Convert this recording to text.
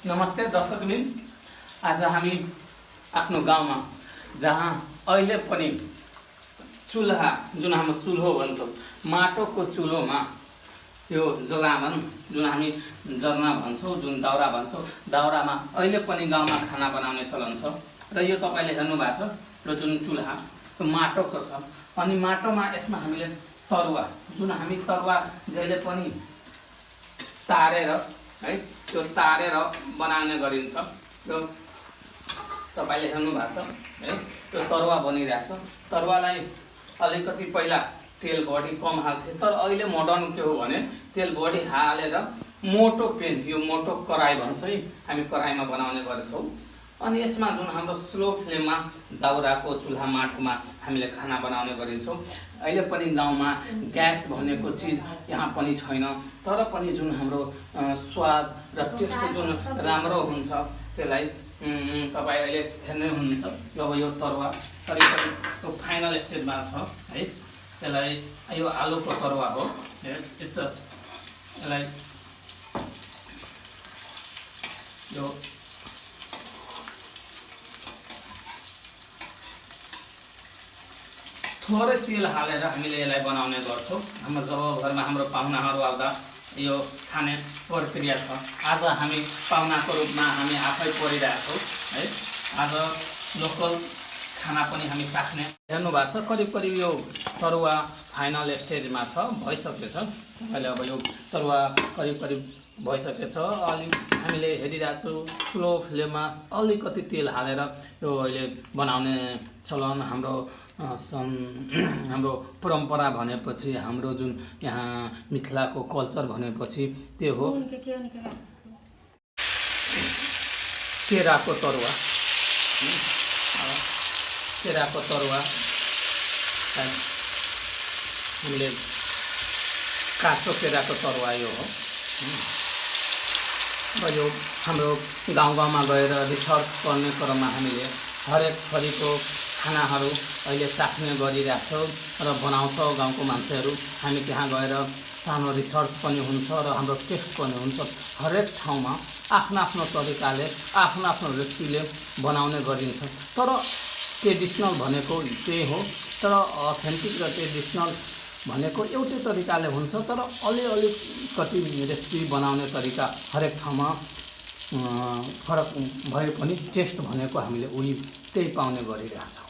नमस्ते दर्शकबिन। आज हामी आफ्नो गाउँमा जहाँ अहिले पनि चुल्हा जुन हाम्रो चुल्हो भन्छौँ माटोको चुल्होमा यो जलावन जुन हामी जर्ना भन्छौँ जुन दाउरा भन्छौँ दाउरामा अहिले पनि गाउँमा खाना बनाउने चलन छ र यो तपाईले हेर्नु भएको छ र जुन चुल्हा त्यो माटोको छ अनि माटोमा यसमा हामीले तरुवा जुन हामी तरुवा जहिले पनि तारेर है त्यो तारेर बनाउने गरिन्छ। त्यो तपाईले हेर्नु भएको छ है त्यो तरुवा बनिरहेछ। तरुवालाई अलिकति पहिला तेल बढी कम हाल्थे तर अहिले मोडर्न के हो भने तेल बढी हालेर मोटो पेन यो मोटो कराई भन्छ है हामी कराईमा बनाउने गर्छौँ। अनि यसमा जुन हाम्रो स्लो फ्लेममा दाउराको चुल्हा माटोमा हामीले खाना बनाउने गरिन्छौँ। अहिले पनि गाउँमा ग्यास भनेको चिज यहाँ पनि छैन तर पनि जुन हाम्रो स्वाद र टेस्ट जुन राम्रो हुन्छ त्यसलाई तपाईँ अहिले हेर्दै हुनुहुन्छ। अब यो तरुवा करिब करिब यो फाइनल स्टेजमा छ है। त्यसलाई यो आलुको तरुवा हो। यसलाई यो थोरै तेल हालेर हामीले यसलाई बनाउने गर्छौँ। हाम्रो जब घरमा हाम्रो पाहुनाहरू आउँदा यो खाने प्रक्रिया छ। आज हामी पाहुनाको रूपमा हामी आफै परिरहेछौँ है। आज लोकल खाना पनि हामी चाख्ने हेर्नु भएको छ। करिब करिब यो तरुवा फाइनल स्टेजमा छ भइसकेछ। अहिले अब यो तरुवा करिब करिब भइसकेछ। अलि हामीले हेरिरहेछौँ स्लो फ्लेममा अलिकति तेल हालेर यो अहिले बनाउने चलन हाम्रो परम्परा भनेपछि हाम्रो जुन यहाँ मिथिलाको कल्चर भनेपछि त्यो हो केराको तरुवा। केराको तरुवा हामीले काँचो केराको तरुवा यो हो। र यो हाम्रो गाउँमा गएर रिसर्च गर्ने क्रममा हामीले हरेक थरीको खानाहरू अहिले चाख्ने गरिरहेछौँ र बनाउँछौँ गाउँको मान्छेहरू। हामी त्यहाँ गएर सानो रिसर्च पनि हुन्छ र हाम्रो टेस्ट पनि हुन्छ। हरेक ठाउँमा आफ्नो आफ्नो तरिकाले आफ्नो आफ्नो रेसिपीले बनाउने गरिन्छ। तर ट्रेडिसनल भनेको त्यही हो। तर अथेन्टिक र ट्रेडिसनल भनेको एउटै तरिकाले हुन्छ तर अलिकति रेसिपी बनाउने तरिका हरेक ठाउँमा फरक भए पनि टेस्ट भनेको हामीले उही त्यही पाउने गरिरहेछौँ।